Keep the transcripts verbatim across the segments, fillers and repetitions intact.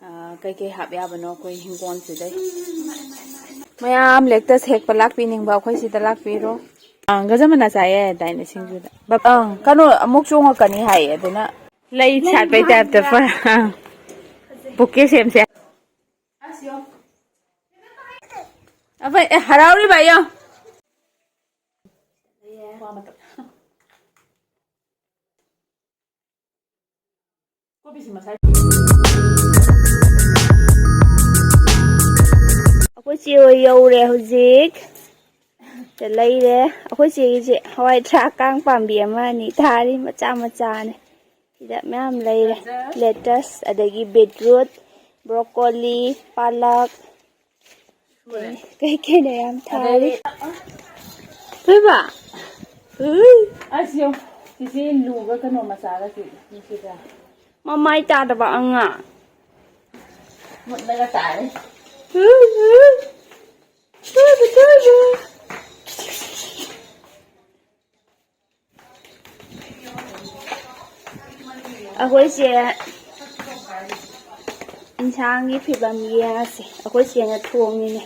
ꯑ, ꯀꯩꯀꯩ ꯍꯥꯞ ꯌꯥꯕꯅꯣ ꯑꯩꯈꯣꯏ ꯍꯤꯡꯒꯣꯜꯁꯤꯗꯩ꯫ ꯃꯌꯥꯝ ꯂꯦꯛꯇꯁ ꯍꯦꯛꯄ ꯂꯥꯛꯄꯤꯅꯤꯡꯕ ꯑꯩꯈꯣꯏ ꯁꯤꯗ ꯂꯥꯛꯄꯤꯔꯣ꯫ ꯑꯪ, ꯒꯖꯃꯅ ꯆꯥꯏꯌꯦ ꯍꯥꯏꯗꯥꯏꯅꯦ ꯁꯤꯡꯖꯨꯗ? ꯕꯞ-, ꯑꯪ, ꯀꯩꯅꯣ ꯑꯃꯨꯛ ꯆꯣꯡꯉꯛꯀꯅꯤ ꯍꯥꯏꯌꯦ, ꯑꯗꯨꯅ ꯂꯩ ꯁꯥꯠꯄꯩ ꯇꯥꯏꯞꯇ ꯐ-, ꯑꯪ, ꯕꯨꯀꯦ ꯁꯦꯝꯁꯦ꯫ ꯑꯩꯈꯣꯏ, ꯑꯦ, ꯍꯔꯥꯎꯔꯤꯕ ꯑꯌꯣ꯫ ꯑꯩꯈꯣꯏ ꯆꯦ ꯍꯣꯏ ꯌꯧꯔꯦ ꯍꯧꯖꯤꯛ꯫ ꯁꯤꯗ ꯂꯩꯔꯦ꯫ ꯑꯩꯈꯣꯏ ꯆꯦꯒꯤꯁꯦ ꯍꯋꯥꯏ ꯊ꯭ꯔꯥꯛ ꯀꯥꯡ ꯄꯥꯝꯕꯤ ꯑꯃ ꯑꯅꯤ ꯊꯥꯔꯤ, ꯃꯆꯥ ꯃꯆꯥꯅꯦ꯫ ꯁꯤꯗ ꯃꯌꯥꯝ ꯂꯩꯔꯦ꯫ ꯒꯖꯔ꯫ ꯂꯦꯇꯁ, ꯑꯗꯒꯤ ꯕꯤꯠꯔꯨꯠ, ꯕ꯭ꯔꯣꯀꯣꯂꯤ, ꯄꯥꯂꯛ, ꯁꯨꯔꯦ꯫ ꯀꯩ ꯀꯩꯅꯣ ꯌꯥꯝ ꯊꯥꯔꯤ꯫ ꯑꯗꯩ ꯊꯣꯏꯕ꯫ ꯎꯏ꯫ ꯑꯁ ꯌꯦꯡꯉꯨ, ꯆꯤꯆꯦ ꯂꯨꯒ ꯀꯩꯅꯣ ꯃꯆꯥꯒ ꯆꯦ ꯅꯨꯡꯁꯤꯗ꯭ꯔꯥ? ꯃꯃꯥꯏ ꯇꯥꯗꯕ ꯑꯉꯥꯡ꯫ ꯃꯨꯠꯂꯒ ꯇꯥꯔꯦ꯫ ꯎꯏ, ꯎꯏ꯫ ꯊꯣꯏꯕ, ꯊꯣꯏꯕ꯫ ꯑꯩꯈꯣꯏꯁꯦ ꯏꯟꯁꯥꯡꯒꯤ ꯐꯤꯕꯝ ꯌꯦꯡꯉꯁꯤ꯫ ꯑꯩꯈꯣꯏ ꯆꯦꯅ ꯊꯣꯡꯉꯤꯅꯦ꯫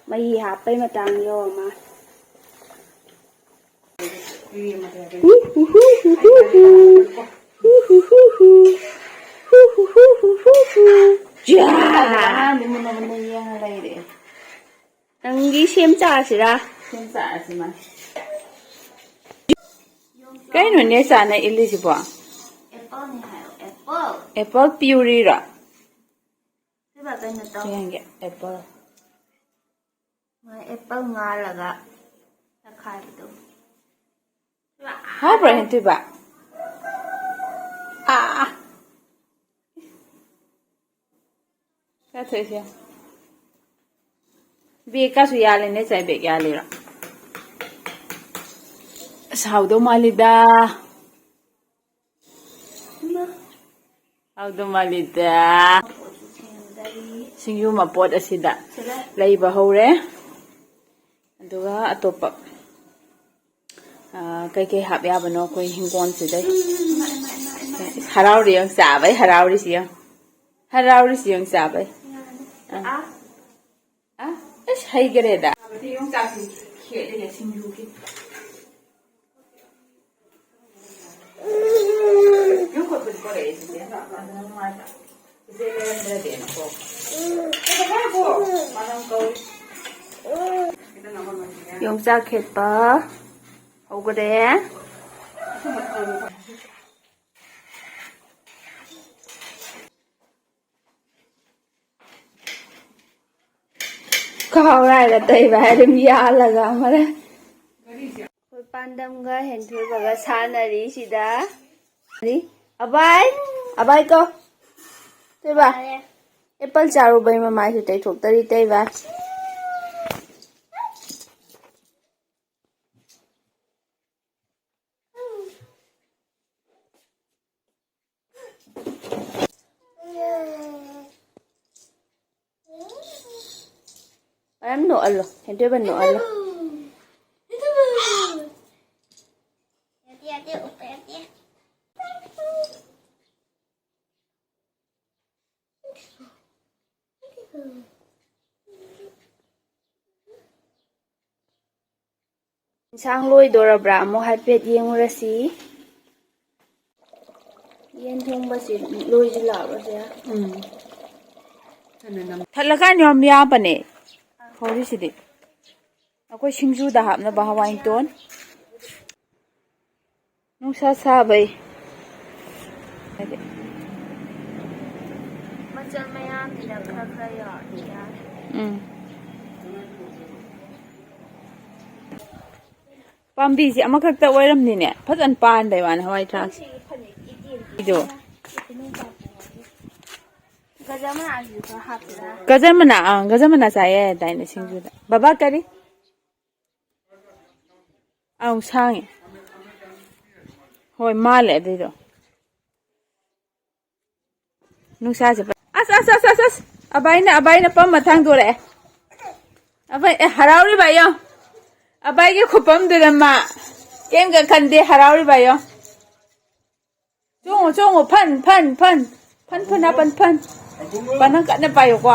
ꯃꯍꯤ ꯍꯥꯞꯄꯩ ꯃꯇꯥꯡ ꯌꯧꯔ ꯃꯥꯜꯂꯦ꯫ ꯌꯥ! ꯅꯪꯒꯤ ꯁꯦꯝ ꯆꯥꯁꯤꯔꯥ? ꯁꯦꯝ ꯆꯥꯔꯁꯤ ꯃꯥ꯫ ꯀꯩꯅꯣꯅꯦ ꯆꯥꯅ ꯏꯜꯂꯤꯁꯤꯕꯣ? ꯑꯦꯄꯜꯅꯤ ꯍꯥꯏꯌꯣ, ꯑꯦꯄꯜ꯫ ꯑꯦꯄꯜ ꯄ꯭ꯌꯨꯔꯤꯔꯣ? ꯁꯤꯕ ꯀꯩꯅꯣ ꯇꯧ꯫ ꯌꯦꯡꯒꯦ, ꯑꯦꯄꯜ꯫ ꯃꯥ ꯑꯦꯄꯜ ꯉꯥꯜꯂꯒ ꯇꯛꯈꯥꯏꯕꯗꯣ꯫ ꯍꯥꯎꯕ꯭ꯔꯥ, ꯍꯦꯟꯊꯣꯏꯕ? ꯑꯥ꯫ ꯆꯥꯊꯣꯛꯏꯁꯦ꯫ ꯕꯦꯒꯀꯁꯨ ꯌꯥꯜꯂꯤꯅꯦ, ꯆꯥꯏ ꯕꯦꯒ ꯌꯥꯜꯂꯤꯔꯣ? ꯑꯁ, ꯍꯥꯎꯗꯧ ꯃꯥꯜꯂꯤꯗ꯫ ꯍꯥꯎꯗꯧ ꯃꯥꯜꯂꯤꯗ꯫ ꯁꯤꯡꯖꯨ ꯃꯄꯣꯠ ꯑꯁꯤꯗ ꯂꯩꯕ ꯍꯧꯔꯦ꯫ ꯑꯗꯨꯒ ꯑꯇꯣꯞꯄ ꯑꯥ, ꯀꯩꯀꯩ ꯍꯥꯞ ꯌꯥꯕꯅꯣ ꯑꯩꯈꯣꯏ ꯍꯤꯡꯒꯣꯜꯁꯤꯗꯩ꯫ ꯍꯔꯥꯎꯔꯤ ꯌꯦꯡꯉꯨ, ꯆꯥꯕꯩ ꯍꯔꯥꯎꯔꯤꯁꯤ ꯌꯦꯡꯉꯨ꯫ ꯍꯔꯥꯎꯔꯤꯁꯤ ꯌꯦꯡꯉꯨ ꯆꯥꯕꯩ꯫ ꯑꯥ꯫ ꯑꯥ? ꯑꯁ, ꯍꯩꯒꯔꯦꯗ꯫ ꯌꯣꯡꯆꯥꯛꯁꯤ ꯈꯦꯠꯂꯤꯅꯦ ꯁꯤꯡꯖꯨꯒꯤ꯫ ꯌꯣꯡꯈꯣꯠꯄꯨꯗꯤ ꯄꯣꯔꯛꯑꯦ ꯁꯤꯁꯦ꯫ ꯑꯗꯨꯅ ꯅꯨꯡꯉꯥꯏꯕ꯫ ꯏꯆꯦ ꯂꯩꯔꯝꯗ꯭ꯔꯗꯤꯅꯀꯣ꯫ ꯀꯩꯗꯧꯕ ꯍꯥꯏꯕꯣ? ꯃꯥꯅ ꯀꯧꯔꯤ꯫ ꯌꯣꯡꯆꯥꯛ ꯈꯦꯠꯄ ꯍꯧꯒꯔꯦ꯫ ꯀꯥꯎꯔꯥꯏꯔ ꯇꯩꯕ ꯍꯥꯏ ꯑꯗꯨꯝ ꯌꯥꯜꯂꯒ ꯑꯃꯔ꯫ ꯑꯩꯈꯣꯏ ꯄꯥꯟꯗꯝꯒ ꯍꯦꯟꯊꯣꯏꯕꯒ ꯁꯥꯟꯅꯔꯤ ꯁꯤꯗ꯫ ꯑꯕꯥꯏ, ꯑꯕꯥꯏ ꯀꯣ꯫ ꯇꯩꯕ꯫ ꯑꯦꯄꯜ ꯆꯥꯔꯨꯕꯩ ꯃꯃꯥꯏꯁꯨ ꯇꯩꯊꯣꯛꯇꯔꯤ ꯇꯩꯕ꯫ ꯃꯔꯝ ꯅꯣꯛꯍꯜꯂꯣ, ꯍꯦꯟꯊꯣꯏꯕ ꯅꯣꯛꯍꯜꯂꯣ꯫ ꯏꯟꯁꯥꯡ ꯂꯣꯏꯗꯣꯔꯕ꯭ꯔꯥ? ꯑꯃꯨꯛ ꯍꯥꯏꯐꯦꯠ ꯌꯦꯡꯉꯨꯔꯁꯤ꯫ ꯌꯦꯟ ꯊꯣꯡꯕꯁꯤ ꯂꯣꯏꯁꯤꯜꯂꯛꯑꯕꯁꯦ꯫ ꯎꯝ꯫ ꯊꯠꯂꯀꯥꯟꯗ ꯌꯥꯝ ꯌꯥꯕꯅꯦ꯫ ꯍꯧꯔꯤꯁꯤꯗꯤ꯫ ꯑꯩꯈꯣꯏ ꯁꯤꯡꯖꯨꯗ ꯍꯥꯞꯅꯕ ꯍꯋꯥꯏ ꯃꯇꯣꯟ꯫ ꯅꯨꯡꯁꯥ ꯁꯥꯕꯩ꯫ ꯃꯆꯜ ꯃꯌꯥꯝꯁꯤꯗ ꯈꯔ ꯈꯔ ꯌꯥꯎꯔꯗꯤ ꯌꯥꯔꯦ꯫ ꯎꯝ꯫ ꯄꯥꯝꯕꯤꯁꯦ ꯑꯃꯈꯛꯇ ꯑꯣꯏꯔꯝꯅꯤꯅꯦ꯫ ꯐꯖꯅ ꯄꯥꯟꯕꯩ ꯋꯥꯅꯤ ꯍꯋꯥꯏ ꯊ꯭ꯔꯥꯛꯁꯦ꯫ ꯁꯤꯒꯤ ꯐꯅꯦꯛ ꯏꯇꯦꯟ ꯏꯗꯣ꯫ ꯒꯖꯔ ꯃꯅꯥꯁꯤꯁꯨ ꯈꯔ ꯍꯥꯞꯁꯤꯔꯥ? ꯒꯖꯔ ꯃꯅꯥ, ꯑꯥ, ꯒꯖꯔ ꯃꯅꯥ ꯆꯥ ꯌꯥꯏ ꯍꯥꯏꯗꯥꯏꯅꯦ ꯁꯤꯡꯖꯨꯗ꯫ ꯕꯕꯥ ꯀꯔꯤ? ꯑꯧ, ꯁꯥꯡꯉꯦ꯫ ꯍꯣꯏ, ꯃꯥꯜꯂꯦ ꯑꯗꯨꯏꯗꯣ꯫ ꯅꯨꯡꯁꯥꯁꯦ ꯐ-, ꯑꯁ, ꯑꯁ, ꯑꯁ, ꯑꯁ, ꯑꯁ! ꯑꯕꯥꯏꯅ, ꯑꯕꯥꯏꯅ ꯄꯝꯃ ꯊꯥꯡꯗꯣꯔꯛꯑꯦ꯫ ꯑꯕꯥꯏ, ꯑꯦ, ꯍꯔꯥꯎꯔꯤꯕ ꯌꯣ꯫ ꯑꯕꯥꯏꯒꯤ ꯈꯨꯄꯝꯗꯨꯗ ꯃꯥ ꯀꯩꯝꯒ ꯈꯟꯗꯦ, ꯍꯔꯥꯎꯔꯤꯕ ꯌꯣ꯫ ꯆꯣꯡꯉꯨ, ꯆꯣꯡꯉꯨ, ꯐꯟ, ꯐꯟ, ꯐꯟ꯫ ꯐꯟ ꯐꯅ ꯐꯟ ꯐꯟ꯫ ꯄꯟ ꯅꯪ ꯀꯟꯅ ꯄꯥꯏꯌꯨꯀꯣ꯫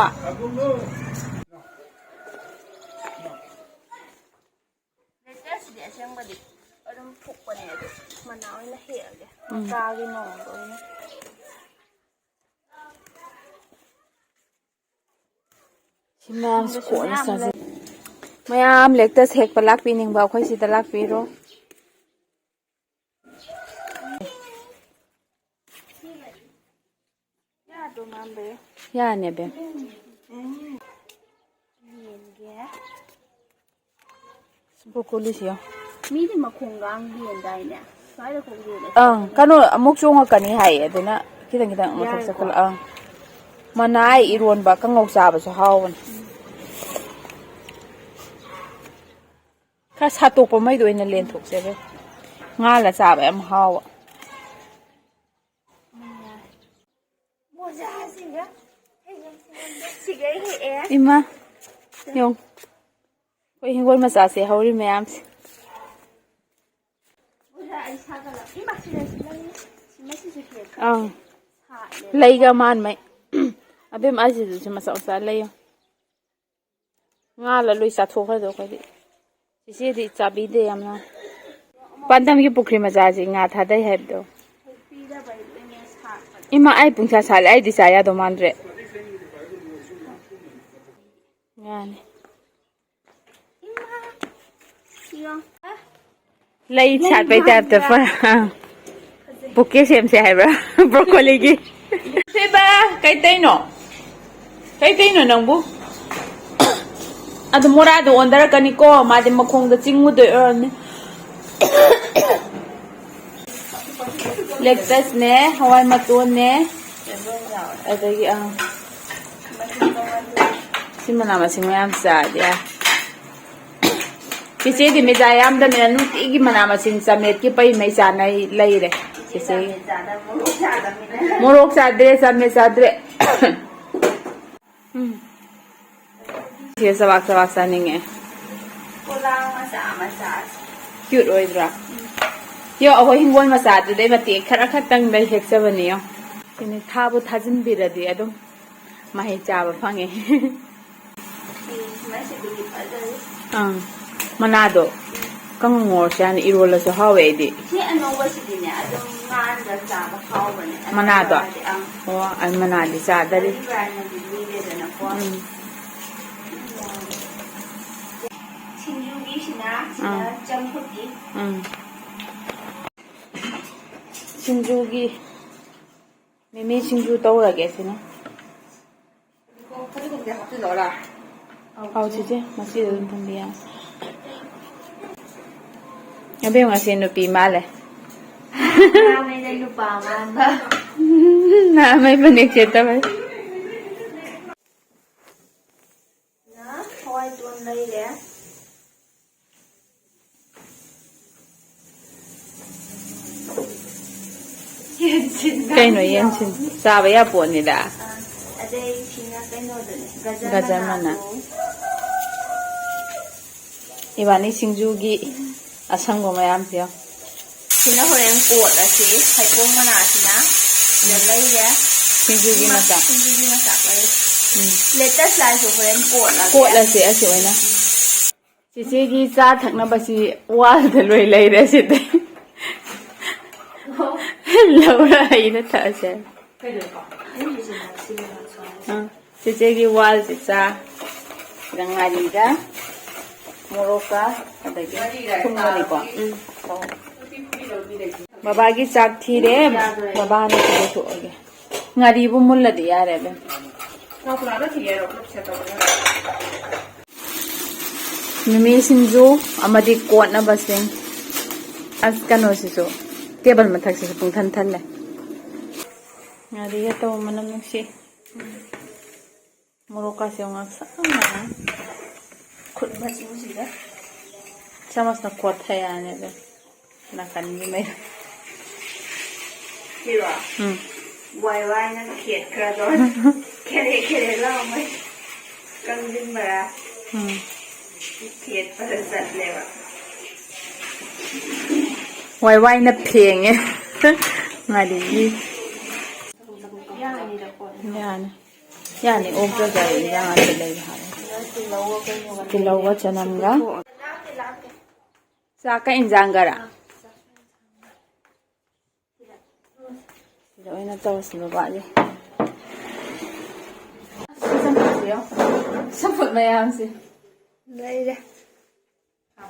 ꯂꯦꯇꯦꯁꯇꯗꯤ ꯑꯁꯦꯡꯕꯗꯤ ꯑꯗꯨꯝ ꯐꯨꯛꯄꯅꯦ ꯑꯗꯨ ꯃꯅꯥ ꯑꯣꯏꯅ ꯍꯦꯛꯑꯒꯦ꯫ ꯎꯝ꯫ ꯃꯆꯥꯒꯤ ꯃꯑꯣꯡꯗ ꯑꯣꯏꯅ꯫ ꯁꯤ ꯃꯌꯥꯝꯁꯤ ꯀꯣꯟꯅ ꯃꯌꯥꯝ ꯆꯥꯖꯩ꯫ ꯂꯩ꯫ ꯃꯌꯥꯝ ꯂꯦꯛꯇꯁ ꯍꯦꯛꯄ ꯂꯥꯛꯄꯤꯅꯤꯡꯕ ꯑꯩꯈꯣꯏ ꯁꯤꯗ ꯂꯥꯛꯄꯤꯔꯣ꯫ ꯌꯥꯗꯣ ꯃꯥꯟꯕ꯭ꯔꯦ꯫ ꯌꯥꯅꯤ ꯑꯕꯦꯝ꯫ ꯌꯦꯡꯒꯦ꯫ ꯕ꯭ꯔꯣꯀꯣꯂꯤꯁꯤ ꯌꯦꯡꯉꯣ꯫ ꯃꯤꯗꯤ ꯃꯈꯣꯡꯒ ꯂꯦꯟꯗꯥꯏꯅꯦ? ꯁ꯭ꯋꯥꯏꯗ ꯈꯛ ꯂꯦꯜꯂꯦ꯫ ꯑꯪ, ꯀꯩꯅꯣ ꯑꯃꯨꯛ ꯆꯣꯡꯉꯛꯀꯅꯤ ꯍꯥꯏꯌꯦ, ꯑꯗꯨꯅ ꯈꯤꯇꯪ ꯈꯤꯇꯪ ꯃꯊꯛ ꯌꯥꯏꯀꯣ꯫ ꯆꯠꯈꯠꯂ-, ꯑꯪ꯫ ꯃꯅꯥ ꯏꯔꯣꯟꯕ ꯀꯥꯡꯉꯧ ꯆꯥꯕꯁꯨ ꯍꯥꯎꯕꯅꯦ꯫ ꯈꯔ ꯁꯥꯠꯇꯣꯛꯄ ꯃꯩꯗꯣ ꯑꯣꯏꯅ ꯂꯦꯟꯊꯣꯛꯁꯦꯕ꯫ ꯉꯥꯜꯂ ꯆꯥꯕ ꯌꯥꯝ ꯍꯥꯎꯕ꯫ ꯃꯣꯖꯥꯁꯤꯒ ꯁꯤꯒꯩ ꯍꯦꯛꯑꯦ꯫ ꯏꯃꯥ, ꯌꯦꯡꯉꯨ꯫ ꯑꯩꯈꯣꯏ ꯍꯤꯡꯒꯣꯜ ꯃꯆꯥꯁꯦ ꯍꯧꯔꯤ ꯃꯌꯥꯝꯁꯦ꯫ ꯃꯣꯖꯥ ꯑꯩ ꯁꯥꯒꯠꯂꯛ-, ꯏꯃꯥ, ꯁꯤꯗ ꯁꯤ ꯂꯩ꯫ ꯁꯤ ꯃꯆꯨꯁꯦ ꯍꯦꯛꯈ꯭ꯔꯦ꯫ ꯑꯪ꯫ ꯁꯥꯠꯂꯦ꯫ ꯂꯩꯒ ꯃꯥꯟꯕꯩ꯫ ꯑꯕꯦꯝ, ꯑꯁꯤꯗꯁꯨ ꯃꯆꯥ ꯃꯆꯥ ꯂꯩ ꯌꯦꯡꯉꯨ꯫ ꯉꯥꯂ ꯂꯣꯏ ꯆꯥꯊꯣꯛꯈ꯭ꯔꯗꯣ ꯑꯩꯈꯣꯏꯗꯤ꯫ ꯆꯤꯆꯦꯗꯤ ꯆꯥꯕꯤꯗꯦ ꯌꯥꯝꯅ꯫ ꯄꯥꯟꯗꯝꯒꯤ ꯄꯨꯈ꯭ꯔꯤ ꯃꯆꯥꯁꯤ ꯉꯥ ꯊꯥꯗꯩ ꯍꯥꯏꯕꯗꯣ꯫ ꯏꯃꯥ, ꯑꯩ ꯄꯨꯡꯁꯥ ꯁꯥꯠꯂꯦ, ꯑꯩꯗꯤ ꯆꯥ ꯌꯥꯗꯧ ꯃꯥꯟꯗ꯭ꯔꯦ꯫ ꯉꯥꯅꯤ꯫ ꯂꯩ ꯁꯥꯠꯄꯩ ꯇꯥꯏꯞꯇ ꯐ-, ꯑꯥ꯫ ꯕꯨꯀꯦ ꯁꯦꯝꯁꯦ ꯍꯥꯏꯕ꯭ꯔꯥ? ꯕ꯭ꯔꯣꯀꯣꯂꯤꯒꯤ꯫ ꯁꯤꯕ, ꯀꯩ ꯇꯩꯅꯣ? ꯀꯩ ꯇꯩꯅꯣ ꯅꯪꯕꯨ? ꯑꯗꯨ ꯃꯣꯔꯥꯗꯣ ꯑꯣꯟꯊꯔꯛꯀꯅꯤꯀꯣ, ꯃꯥꯗꯤ ꯃꯈꯣꯡꯗ ꯆꯤꯡꯉꯨꯗꯣꯏ ꯑꯣꯏꯔꯝꯅꯤ꯫ ꯂꯦꯛꯇꯁꯅꯦ, ꯍꯋꯥꯏ ꯃꯇꯣꯟꯅꯦ, ꯑꯗꯒꯤ, ꯑꯪ, ꯁꯤ ꯃꯅꯥ ꯃꯁꯤꯡ ꯃꯌꯥꯝ ꯆꯥꯗꯤ ꯌꯥꯏ꯫ ꯆꯤꯆꯦꯗꯤ ꯃꯦꯖꯥ ꯌꯥꯝꯗꯕꯅꯤꯅ ꯅꯨꯡꯇꯤꯒꯤ ꯃꯅꯥ ꯃꯁꯤꯡ ꯆꯥꯃꯦꯠꯀꯤ ꯄꯩꯃꯩ ꯆꯥꯅꯩ ꯂꯩꯔꯦ꯫ ꯆꯤꯆꯦ ꯃꯣꯔꯣꯛ ꯆꯥꯗ꯭ꯔꯦ, ꯆꯥꯃꯦꯠ ꯆꯥꯗ꯭ꯔꯦ꯫ ꯎꯝ꯫ ꯁꯤꯁꯦ ꯆꯕꯥꯛ ꯆꯕꯥꯛ ꯆꯥꯅꯤꯡꯉꯦ꯫ ꯄꯣꯂꯥꯡ ꯃꯆꯥ ꯃꯆꯥꯁꯦ꯫ ꯀ꯭ꯌꯨꯠ ꯑꯣꯏꯗ꯭ꯔꯥ? ꯎꯝ꯫ ꯌꯣ, ꯑꯩꯈꯣꯏ ꯍꯤꯡꯒꯣꯜ ꯃꯆꯥꯗꯨꯗꯩ ꯃꯇꯦꯛ ꯈꯔ ꯈꯛꯇꯪꯗꯩ ꯍꯦꯛꯆꯕꯅꯤ ꯌꯣ꯫ ꯁꯤꯅꯤ, ꯊꯥꯕꯨ ꯊꯥꯖꯤꯟꯕꯤꯔꯗꯤ ꯑꯗꯨꯝ ꯃꯍꯩ ꯆꯥꯕ ꯐꯪꯉꯦ꯫ ꯁꯤ ꯃꯁꯤꯕꯨꯗꯤ ꯐꯖꯔꯤ꯫ ꯑꯪ, ꯃꯅꯥꯗꯣ ꯀꯪꯅ ꯉꯧꯔꯁꯨ ꯌꯥꯅꯤ, ꯏꯔꯣꯜꯂꯁꯨ ꯍꯥꯎꯋꯦ ꯑꯩꯗꯤ꯫ ꯁꯤ ꯑꯅꯧꯕꯁꯤꯗꯤꯅꯦ ꯑꯗꯨꯝ ꯉꯥꯟꯗ ꯆꯥꯕ ꯍꯥꯎꯕꯅꯦ꯫ ꯃꯅꯥꯗꯣ? ꯑꯔꯤꯕꯗꯤ, ꯑꯪ꯫ ꯑꯣ, ꯑꯩ ꯃꯅꯥꯗꯤ ꯆꯥꯗꯔꯤ꯫ ꯑꯔꯤꯕ ꯍꯥꯏꯅꯗꯤ ꯂꯤꯔꯦꯗꯅꯀꯣ꯫ ꯎꯝ꯫ ꯁꯤꯡꯖꯨꯒꯤꯁꯤꯅ, ꯁꯤꯅ ꯑꯪ꯫ ꯆꯝꯐꯨꯠꯀꯤ꯫ ꯎꯝ꯫ ꯁꯤꯡꯖꯨꯒꯤ ꯃꯤꯃꯤ ꯁꯤꯡꯖꯨ ꯇꯧꯔꯒꯦ ꯁꯤꯅ꯫ ꯐꯗꯤꯒꯣꯝꯗꯤ ꯍꯥꯞꯆꯤꯜꯂꯛꯑꯣꯔꯥ? ꯑꯧ, ꯆꯤꯆꯦ, ꯃꯁꯤꯗ ꯑꯗꯨꯝ ꯊꯝꯕꯤ ꯌꯥꯅꯤ꯫ ꯑꯕꯦꯝꯃꯁꯦ ꯅꯨꯄꯤ ꯃꯥꯜꯂꯦ꯫ ꯅꯍꯥꯟꯉꯩꯗꯩ ꯅꯨꯄꯥ ꯃꯥꯟꯕ꯫ ꯅꯍꯥꯟꯉꯩ ꯐꯅꯦꯛ ꯁꯦꯠꯇꯕꯩ꯫ ꯍꯋꯥꯏ ꯇꯣꯟ ꯂꯩꯔꯦ꯫ ꯌꯦꯟꯁꯤꯟ ꯀꯩꯅꯣ ꯌꯦꯟꯁꯤꯟ? ꯆꯥꯕ ꯌꯥꯄꯣꯠꯅꯤꯗ꯫ ꯑꯥ, ꯑꯗꯩ ꯁꯤꯅ ꯀꯩꯅꯣꯗꯨꯅꯦ, ꯒꯖꯔ ꯒꯖꯔ ꯃꯅꯥ꯫ ꯃꯅꯥꯗꯣ꯫ ꯏꯕꯥꯅꯤ ꯁꯤꯡꯖꯨꯒꯤ ꯑꯁꯪꯕ ꯃꯌꯥꯝꯁꯦ ꯌꯦꯡꯉꯣ꯫ ꯁꯤꯅ ꯍꯣꯔꯦꯟ ꯀꯣꯠꯂꯁꯤ, ꯍꯩꯕꯣꯡ ꯃꯅꯥꯁꯤꯅ ꯁꯤꯗ ꯎꯝ꯫ ꯂꯩꯔꯦ꯫ ꯁꯤꯡꯖꯨꯒꯤ ꯏꯃꯥ, ꯃꯆꯥ꯫ ꯁꯤꯡꯖꯨꯒꯤ ꯃꯆꯥ ꯂꯩꯔꯦ꯫ ꯎꯝ꯫ ꯂꯦꯇꯁ ꯂꯥꯏꯁꯨ ꯍꯣꯔꯦꯟ ꯀꯣꯠꯂꯒꯦ꯫ ꯀꯣꯠꯂꯁꯦ ꯑꯁꯤ ꯑꯣꯏꯅ꯫ ꯆꯤꯆꯦꯒꯤ ꯆꯥ ꯊꯛꯅꯕꯁꯤ ꯋꯥꯜꯗ ꯂꯣꯏ ꯂꯩꯔꯦ ꯁꯤꯗꯤ꯫ ꯂꯧꯔ ꯍꯩꯅ ꯊꯛꯑꯁꯦ꯫ ꯑꯥ, ꯆꯤꯆꯦꯒꯤ ꯋꯥꯜꯁꯤ ꯆꯥ꯫ ꯁꯤꯗ ꯉꯥꯔꯤꯒ ꯃꯣꯔꯣꯛꯀ ꯑꯗꯒꯤ ꯊꯨꯝꯒꯅꯤꯀꯣ꯫ ꯎꯝ꯫ ꯑꯣ꯫ ꯕꯕꯥꯒꯤ ꯆꯥꯛ ꯊꯤꯔꯦ꯫ ꯕꯕꯥꯅ ꯁꯤꯗ ꯊꯣꯛꯑꯒꯦ꯫ ꯉꯥꯔꯤꯕꯨ ꯃꯨꯜꯂꯗꯤ ꯌꯥꯔꯦ ꯑꯗꯨꯝ꯫ ꯃꯤꯃꯤ ꯁꯤꯡꯖꯨ ꯑꯃꯗꯤ ꯀꯣꯠꯅꯕꯁꯤꯡ꯫ ꯑꯁ, ꯀꯩꯅꯣꯁꯤꯁꯨ, ꯇꯦꯕꯜ ꯃꯊꯛꯁꯤꯁꯨ ꯄꯨꯡꯊꯟ ꯊꯜꯂꯦ꯫ ꯉꯥꯔꯤꯒ ꯇꯧꯕ ꯃꯅꯝ ꯅꯨꯡꯁꯤ꯫ ꯃꯣꯔꯣꯛꯀꯁꯦ ꯉꯥꯡꯁꯪ ꯉꯥꯡꯉꯦ꯫ ꯈꯨꯠ ꯃꯆꯨꯁꯤꯒ꯫ ꯆꯥꯃꯁꯅ ꯀꯣꯠꯊ ꯌꯥꯅꯤ ꯑꯗꯨ꯫ ꯅꯥꯀꯟꯒꯤ ꯃꯩ꯫ ꯁꯤꯔꯣ? ꯎꯝ꯫ ꯋꯥꯏ ꯋꯥꯏꯅ ꯈꯦꯠꯈ꯭ꯔꯗꯣ꯫ ꯈꯦꯔꯦ ꯈꯦꯔꯦ ꯂꯥꯎꯃꯩ꯫ ꯀꯪꯁꯤꯟꯕꯔꯥ? ꯎꯝ꯫ ꯈꯦꯠꯄꯗ ꯆꯠꯂꯦꯕ꯫ ꯋꯥꯏ ꯋꯥꯏꯅ ꯐꯦꯡꯉꯦ꯫ ꯉꯥꯔꯤꯒꯤ꯫ ꯌꯥꯅꯤ꯫ ꯌꯥꯅꯤ, ꯑꯣꯛꯇ꯭ꯔꯁꯨ ꯑꯩ ꯏꯟꯖꯥꯡ ꯑꯝꯇ ꯂꯩꯕ ꯍꯥꯏꯔꯦ꯫ ꯇꯤꯜꯍꯧꯒ ꯀꯩꯅꯣꯒ ꯇꯤꯜꯍꯧꯒ ꯆꯅꯝꯒ꯫ ꯆꯥꯛꯀ ꯏꯟꯖꯥꯡꯒꯔ? ꯁꯤꯗ ꯑꯣꯏꯅ ꯇꯧꯔꯁꯤ, ꯕꯕꯥꯒꯤ꯫ ꯆꯝꯐꯨꯠꯁꯦ ꯌꯦꯡꯉꯣ꯫ ꯆꯝꯐꯨꯠ ꯃꯌꯥꯝꯁꯦ꯫ ꯂꯩꯔꯦ꯫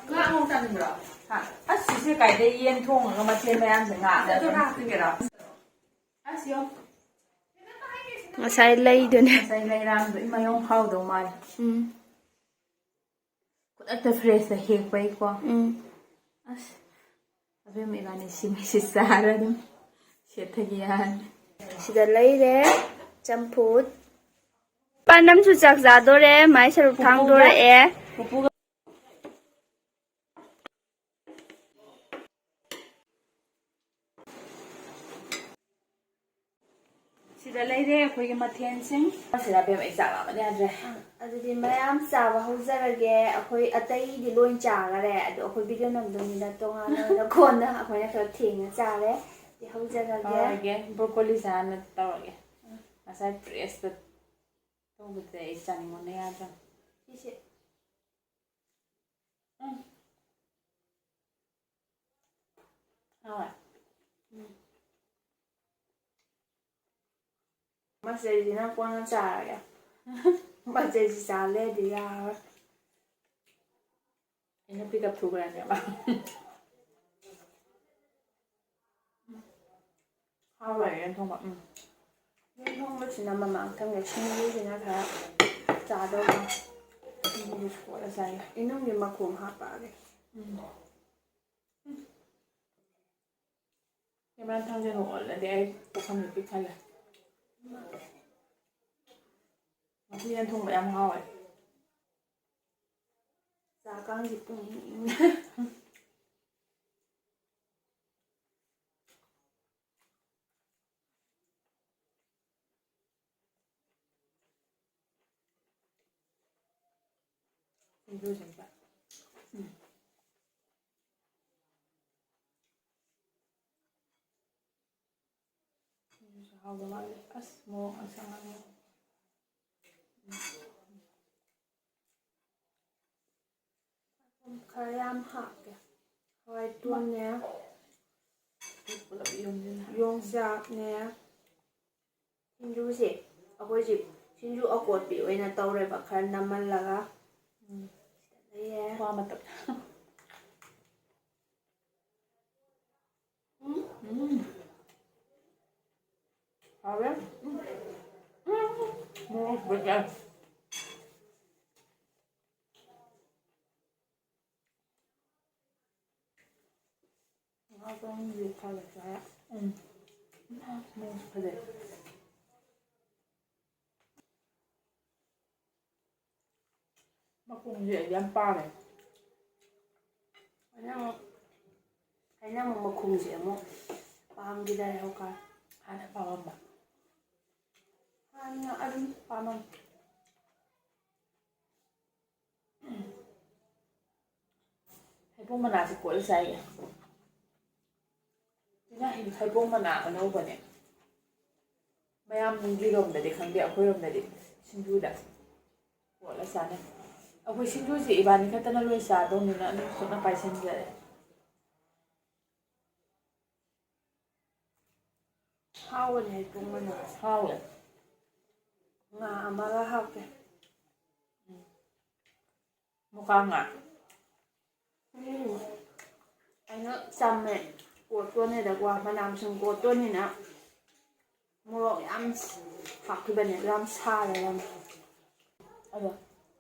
ꯉꯥ ꯑꯉꯧ ꯆꯥꯅꯤꯡꯕ꯭ꯔꯣ? ꯍꯥ? ꯑꯁ, ꯁꯤꯁꯦ ꯀꯥꯏꯗꯩ ꯌꯦꯟ ꯊꯣꯡꯉꯒ ꯃꯊꯦꯜ ꯃꯌꯥꯝꯁꯦ ꯉꯥ ꯑꯗꯨ ꯈꯔ ꯍꯥꯞꯆꯤꯟꯒꯦꯔꯣ? ꯑꯁ, ꯌꯦꯡꯉꯣ꯫ ꯉꯁꯥꯏ ꯂꯩꯗꯨꯅꯦ꯫ ꯉꯁꯥꯏ ꯂꯩꯔꯥꯡꯗꯣ ꯏꯃꯥ ꯌꯣꯡ ꯍꯥꯎꯗꯧ ꯃꯥꯜꯂꯦ꯫ ꯎꯝ꯫ ꯈꯨꯗꯛꯇ ꯐ꯭ꯔꯦꯁꯇ ꯍꯦꯛꯄꯩꯀꯣ꯫ ꯎꯝ꯫ ꯑꯁ, ꯑꯕꯦꯝꯃ ꯏꯕꯥꯅꯤ ꯁꯤꯃꯤꯁꯤ ꯆꯥꯔ ꯑꯗꯨꯝ ꯁꯦꯠꯊꯒꯦ ꯌꯥꯔꯅꯤ꯫ ꯁꯤꯗ ꯂꯩꯔꯦ ꯆꯝꯐꯨꯠ꯫ ꯄꯥꯟꯗꯝꯁꯨ ꯆꯥꯛ ꯆꯥꯗꯣꯔꯦ, ꯃꯥꯏ ꯁꯔꯨꯛ ꯊꯥꯡꯗꯣꯔꯛꯑꯦ꯫ ꯄꯨꯄꯨꯒ ꯁꯤꯗ ꯂꯩꯔꯦ ꯑꯩꯈꯣꯏꯒꯤ ꯃꯊꯦꯜꯁꯤꯡ꯫ ꯑꯁꯤꯗ ꯑꯕꯦꯝꯃ ꯑꯩ ꯆꯥꯛ ꯂꯥꯝꯕꯅ ꯌꯥꯗ꯭ꯔꯦ꯫ ꯑꯥ, ꯑꯗꯨꯗꯤ ꯃꯌꯥꯝ ꯆꯥꯕ ꯍꯧꯖꯔꯒꯦ꯫ ꯑꯩꯈꯣꯏ ꯑꯇꯩꯗꯤ ꯂꯣꯏ ꯆꯥꯈꯔꯦ, ꯑꯗꯣ ꯑꯩꯈꯣꯏ ꯚꯤꯗꯤꯑꯣ ꯅꯝꯗꯧꯅꯤꯅ ꯇꯣꯉꯥꯟꯅ ꯑꯣꯏꯅ ꯀꯣꯟꯅ ꯑꯩꯈꯣꯏꯅ ꯈꯔ ꯊꯦꯡꯅ ꯆꯥꯔꯦ꯫ ꯑꯗꯨꯗꯤ ꯍꯧꯖꯔꯒꯦ꯫ ꯇꯧꯔꯒꯦ, ꯕ꯭ꯔꯣꯀꯣꯂꯤꯁꯦ ꯍꯥꯟꯅ ꯇꯧꯔꯒꯦ꯫ ꯎꯝ꯫ ꯉꯁꯥꯏ ꯄ꯭ꯔꯦꯁꯇ ꯇꯧꯕꯗ ꯑꯩ ꯆꯥꯅꯤꯡꯕꯅ ꯌꯥꯗ꯭ꯔꯦ꯫ ꯁꯤꯁꯦ꯫ ꯎꯝ꯫ ꯍꯣꯏ꯫ ꯎꯝ꯫ ꯃꯆꯩꯁꯤꯅ ꯀꯣꯟꯅ ꯆꯥꯔꯒꯦ꯫ ꯃꯆꯩꯁꯤ ꯆꯥ ꯂꯩꯔꯗꯤ ꯌꯥꯔꯣꯏ꯫ ꯑꯩꯅ ꯄꯤꯛ ꯑꯞ ꯊꯨꯈ꯭ꯔꯅꯦꯕ꯫ ꯍꯥꯎꯋꯦ ꯌꯦꯟ ꯊꯣꯡꯕ꯫ ꯎꯝ꯫ ꯌꯦꯟ ꯊꯣꯡꯕꯁꯤꯅ ꯃꯃꯥꯡ ꯊꯪꯉꯦ, ꯁꯤꯡꯖꯨꯁꯤꯅ ꯈꯔ ꯆꯥꯗꯧꯕ꯫ ꯁꯤꯡꯖꯨꯁꯤ ꯀꯣꯠꯂ ꯆꯥꯏ꯫ ꯏꯅꯨꯡꯒꯤ ꯃꯈꯣꯝ ꯍꯥꯞꯄꯛꯑꯒꯦ꯫ ꯎꯝ꯫ ꯀꯦꯃꯦꯔꯥ ꯊꯥꯡꯖꯤꯡ ꯑꯣꯜꯂꯗꯤ ꯑꯩ ꯄꯨꯈꯝꯁꯦ ꯄꯤꯛ ꯊꯜꯂꯦ꯫ ꯉꯁꯤ ꯌꯦꯟ ꯊꯣꯡꯕ ꯌꯥꯝ ꯍꯥꯎꯋꯦ꯫ ꯆꯥꯛꯀꯥꯡꯁꯤ ꯄꯨꯡ ꯏꯪ ꯏꯪ꯫ ꯁꯤꯡꯖꯨꯁꯤꯝꯇ꯫ ꯎꯝ꯫ ꯍꯥꯎꯗꯧ ꯃꯥꯜꯂꯦ꯫ ꯑꯁ, ꯃꯣꯔꯣꯛ ꯑꯁꯥꯡꯕ꯫ ꯈꯔ ꯌꯥꯝ ꯍꯥꯞꯀꯦ꯫ ꯍꯋꯥꯏ ꯇꯣꯟꯅꯦ, ꯄꯨꯂꯞ ꯌꯣꯝꯁꯤꯟꯅ꯫ ꯌꯣꯡꯆꯥꯛꯅꯦ, ꯁꯤꯡꯖꯨꯁꯦ ꯑꯩꯈꯣꯏꯁꯦ ꯁꯤꯡꯖꯨ ꯑꯀꯣꯠꯄꯤ ꯑꯣꯏꯅ ꯇꯧꯔꯦꯕ, ꯈꯔ ꯅꯝꯍꯜꯂꯒ꯫ ꯎꯝ꯫ ꯁꯤꯗ ꯂꯩꯌꯦ꯫ ꯋꯥ ꯃꯇꯝ꯫ ꯎꯝ꯫ ꯎꯝ꯫ ꯍꯥꯎꯋꯦ꯫ ꯎꯝ꯫ ꯎꯝ꯫ ꯃꯣꯔꯣꯛ ꯃꯦꯠꯂꯦ꯫ ꯉꯥ ꯆꯪꯗꯦ ꯈꯜꯂꯦ ꯈꯔ꯫ ꯎꯝ꯫ ꯃꯣꯔꯣꯛ ꯐꯖꯩ꯫ ꯃꯈꯣꯡꯁꯦ ꯑꯩ ꯌꯥꯝ ꯄꯥꯝꯃꯦ꯫ ꯑꯩꯅ ꯑꯃꯨꯛ, ꯑꯩꯅ ꯑꯃꯨꯛ ꯃꯈꯣꯡꯁꯦ ꯑꯃꯨꯛ ꯄꯥꯝꯈꯤꯗꯔꯦ ꯍꯧꯀꯥꯟ꯫ ꯍꯥꯟꯅ ꯄꯥꯝꯃꯝꯕ꯫ ꯍꯥꯟꯅ ꯑꯗꯨꯝ ꯄꯥꯝꯃꯝꯃꯦ꯫ ꯍꯩꯕꯣꯡ ꯃꯅꯥꯁꯦ ꯀꯣꯠꯂ ꯆꯥꯏꯌꯦ꯫ ꯁꯤꯅ ꯍꯩꯕꯣꯡ ꯃꯅꯥ ꯑꯅꯧꯕꯅꯦ꯫ ꯃꯌꯥꯝꯒꯤꯔꯣꯝꯗꯗꯤ ꯈꯪꯗꯦ, ꯑꯩꯈꯣꯏꯔꯣꯝꯗꯗꯤ ꯁꯤꯡꯖꯨꯗ ꯀꯣꯠꯂ ꯆꯥꯅꯩ꯫ ꯑꯩꯈꯣꯏ ꯁꯤꯡꯖꯨꯁꯦ ꯏꯕꯥꯅꯤ ꯈꯛꯇꯅ ꯂꯣꯏ ꯆꯥꯗꯧꯅꯤꯅ ꯑꯗꯨꯝ ꯈꯨꯠꯅ ꯄꯥꯏꯁꯤꯟꯖꯔꯦ꯫ ꯍꯥꯎꯕꯅꯦ ꯍꯩꯕꯣꯡ ꯃꯅꯥ꯫ ꯍꯥꯎꯋꯦ꯫ ꯉꯥ ꯑꯃꯒ ꯍꯥꯞꯀꯦ꯫ ꯃꯨꯀꯥ ꯉꯥ꯫ ꯎꯝ꯫ ꯑꯩꯅ ꯆꯝꯃꯦ꯫ ꯀꯣꯠꯇꯣꯅꯦꯗꯀꯣ, ꯃꯅꯥ ꯃꯁꯤꯡ ꯀꯣꯠꯇꯣꯅꯤꯅ ꯃꯣꯔꯣꯛ ꯌꯥꯝ ꯍꯥꯞꯈꯤꯕꯅꯦ, ꯌꯥꯝ ꯁꯥꯔꯦ ꯌꯥꯝ꯫ ꯑꯗꯣ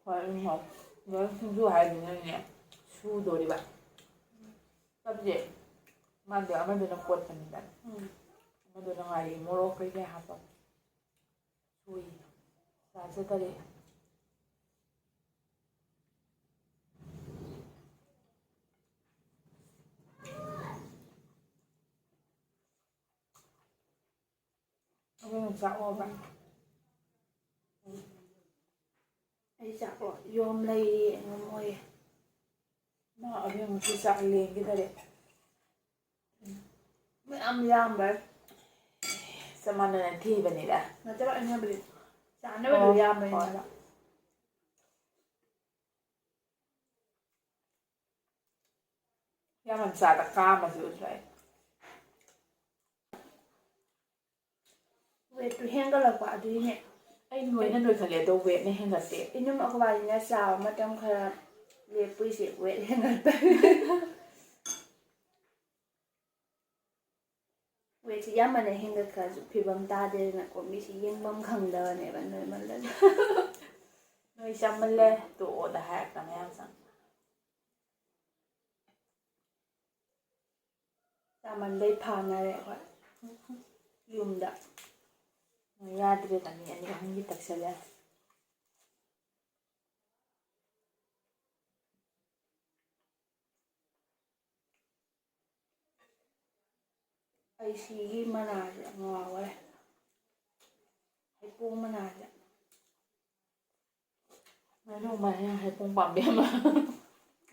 ꯍꯣꯏ, ꯑꯗꯨꯝ ꯍꯥꯎ꯫ ꯑꯗꯣ ꯁꯤꯡꯖꯨ ꯍꯥꯏꯗꯨꯅꯅꯦ ꯁꯨꯗꯣꯔꯤꯕ꯫ ꯆꯞꯁꯦ ꯃꯥꯗꯤ ꯑꯃꯗꯨꯅ ꯀꯣꯠꯄꯅꯤꯗꯅ꯫ ꯎꯝ꯫ ꯑꯃꯗꯨꯅ ꯉꯥꯔꯤ ꯃꯣꯔꯣꯛ ꯀꯩꯀꯩ ꯍꯥꯞꯄ꯫ ꯁꯨꯏ꯫ ꯆꯥꯖꯗꯔꯦ꯫ ꯑꯗꯨꯅ ꯆꯥꯛꯑꯣꯕ꯫ ꯑꯩ ꯆꯥꯛꯑꯣ꯫ ꯌꯣꯝ ꯂꯩꯔꯤ, ꯌꯣꯝ ꯑꯣꯏꯌꯦ꯫ ꯃꯥ ꯑꯕꯦꯝꯃꯁꯨ ꯆꯥꯛ ꯂꯦꯡꯒꯦ ꯇꯧꯔꯦ꯫ ꯃꯌꯥꯝ ꯌꯥꯝꯕ꯫ ꯆꯞ ꯃꯥꯟꯅꯅ ꯊꯤꯕꯅꯤꯗ꯫ ꯅꯠꯇꯕ ꯑꯩꯅ ꯍꯥꯏꯕꯗꯤ ꯆꯥꯅꯕꯗꯣ ꯑꯣ, ꯌꯥꯝꯕꯅꯤꯅ꯫ ꯌꯥꯝ ꯌꯥꯝ ꯆꯥꯗ ꯀꯥꯝꯃꯁꯨ ꯎꯗ꯭ꯔꯦ꯫ ꯋꯦꯠꯇꯨ ꯍꯦꯟꯒꯠꯂꯛꯄ ꯑꯗꯨꯒꯤꯅꯦ꯫ ꯑꯩ ꯅꯣꯏꯅ ꯅꯣꯏꯈꯠꯂꯦ ꯑꯗꯣ ꯋꯦꯠꯅ ꯍꯦꯟꯒꯠꯇꯦ꯫ ꯏꯅꯨꯝ ꯑꯩꯈꯣꯏꯕꯥꯅꯤꯅ ꯆꯥꯕ ꯃꯇꯝ ꯈꯔ ꯂꯦꯞꯄꯨꯏꯁꯦ ꯋꯦꯠ ꯍꯦꯟꯒꯠꯄ꯫ ꯋꯦꯠꯁꯤ ꯌꯥꯝꯃꯟꯅ ꯍꯦꯟꯒꯠꯈ꯭ꯔꯁꯨ ꯐꯤꯕꯝ ꯇꯥꯗꯦꯗꯅꯀꯣ, ꯃꯤꯁꯤ ꯌꯦꯡꯐꯝ ꯈꯪꯗꯕꯅꯦꯕ ꯅꯣꯏꯃꯜꯂꯁꯨ꯫ ꯅꯣꯏ ꯆꯥꯃꯜꯂꯦ ꯇꯣꯛꯑꯣꯗ ꯍꯥꯏꯔꯛꯇ ꯃꯌꯥꯝ ꯆꯪ꯫ ꯆꯥꯃꯟꯕꯩ ꯐꯥꯅꯔꯦ ꯑꯩꯈꯣꯏ ꯌꯨꯝꯗ꯫ ꯅꯣꯏ ꯌꯥꯗ꯭ꯔꯦꯗ ꯃꯤ ꯑꯅꯤ ꯑꯍꯨꯝꯒꯤ ꯇꯛꯁꯜꯂꯦ꯫ ꯑꯩ ꯁꯤꯒꯤ ꯃꯅꯥꯁꯦ ꯌꯥꯝ ꯉꯥꯎꯈꯔꯦ꯫ ꯍꯩꯄꯣꯡ ꯃꯅꯥꯁꯦ꯫ ꯃꯥꯏꯅꯣꯡ ꯃꯥꯏꯅ ꯍꯩꯄꯣꯡ ꯄꯥꯝꯕꯤ ꯑꯃ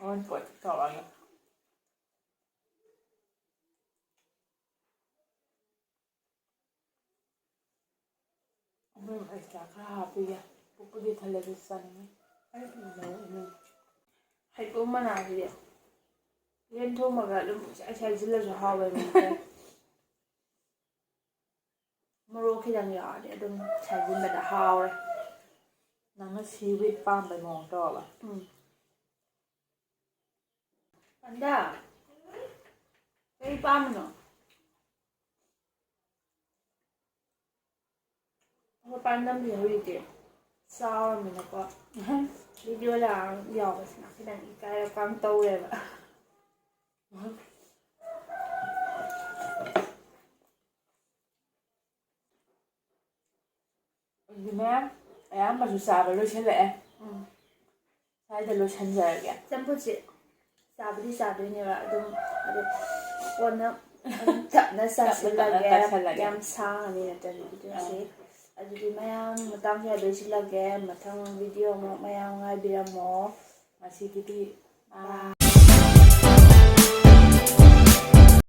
ꯑꯣꯟ ꯄꯣꯠ ꯇꯧꯔꯒ꯫ ꯑꯗꯨꯝ ꯑꯦꯛꯁꯇ꯭ꯔꯥ ꯈꯔ ꯍꯥꯞꯄꯤꯒꯦ꯫ ꯄꯨꯛꯄꯨꯗꯤ ꯊꯜꯂꯦ ꯑꯗꯨ ꯆꯥꯅꯤꯡꯉꯤ꯫ ꯑꯩ ꯑꯗꯨꯝ ꯂꯧꯔꯛꯑꯦ꯫ ꯍꯩꯄꯣꯡ ꯃꯅꯥꯁꯤꯗꯤ ꯌꯦꯟ ꯊꯣꯡꯕꯒ ꯑꯗꯨꯝ ꯏꯁꯥꯏ ꯁꯥꯏꯁꯤꯜꯂꯁꯨ ꯍꯥꯎꯋꯦꯕ꯫ ꯃꯣꯔꯣꯛ ꯈꯤꯇꯪ ꯌꯥꯎꯔꯗꯤ ꯑꯗꯨꯝ ꯁꯥꯏꯖꯤꯟꯕꯗ ꯍꯥꯎꯔꯦ꯫ ꯅꯪꯅ ꯁꯤ ꯋꯤꯠ ꯄꯥꯝꯕꯩ ꯃꯑꯣꯡ ꯇꯧꯔꯒ꯫ ꯎꯝ꯫ ꯄꯟꯗꯥ, ꯀꯔꯤ ꯄꯥꯝꯃꯤꯅꯣ? ꯑꯩꯈꯣꯏ ꯄꯥꯟꯗꯝꯁꯦ ꯍꯧꯖꯤꯛꯇꯤ ꯆꯥꯎꯔꯃꯤꯅꯀꯣ, ꯚꯤꯗꯤꯑꯣꯗ ꯌꯥꯎꯕꯁꯤꯅ ꯈꯤꯇꯪ ꯏꯀꯥꯏꯔꯞ ꯄꯥꯡ ꯇꯧꯔꯦꯕ꯫ ꯑꯗꯨꯅꯦ, ꯑꯌꯥꯝꯕꯁꯨ ꯆꯥꯕ ꯂꯣꯏꯁꯤꯜꯂꯛꯑꯦ꯫ ꯎꯝ꯫ ꯁ꯭ꯋꯥꯏꯗ ꯂꯣꯏꯁꯤꯟꯖꯔꯒꯦ꯫ ꯆꯝꯐꯨꯠꯁꯦ ꯆꯥꯕꯨꯗꯤ ꯆꯥꯗꯣꯏꯅꯦꯕ, ꯑꯗꯨꯝ ꯑꯗꯨ ꯀꯣꯟꯅ ꯑꯗꯨꯝ ꯇꯞꯅ ꯆꯥꯁꯤꯜꯂꯒꯦ꯫ ꯆꯥꯁꯤꯜꯂꯒꯦ꯫ ꯌꯥꯝ ꯁꯥꯡꯉꯅꯤ ꯅꯠꯇ꯭ꯔꯗꯤ ꯚꯤꯗꯤꯑꯣꯁꯦ꯫ ꯑꯗꯨꯗꯤ ꯃꯌꯥꯝ ꯃꯇꯥꯡꯁꯤꯗ ꯂꯣꯏꯁꯤꯜꯂꯒꯦ꯫ ꯃꯊꯪ ꯚꯤꯗꯤꯑꯣ ꯑꯃꯨꯛ ꯃꯌꯥꯝ ꯉꯥꯏꯕꯤꯔꯝꯃꯣ꯫ ꯉꯁꯤꯒꯤꯗꯤ bye꯫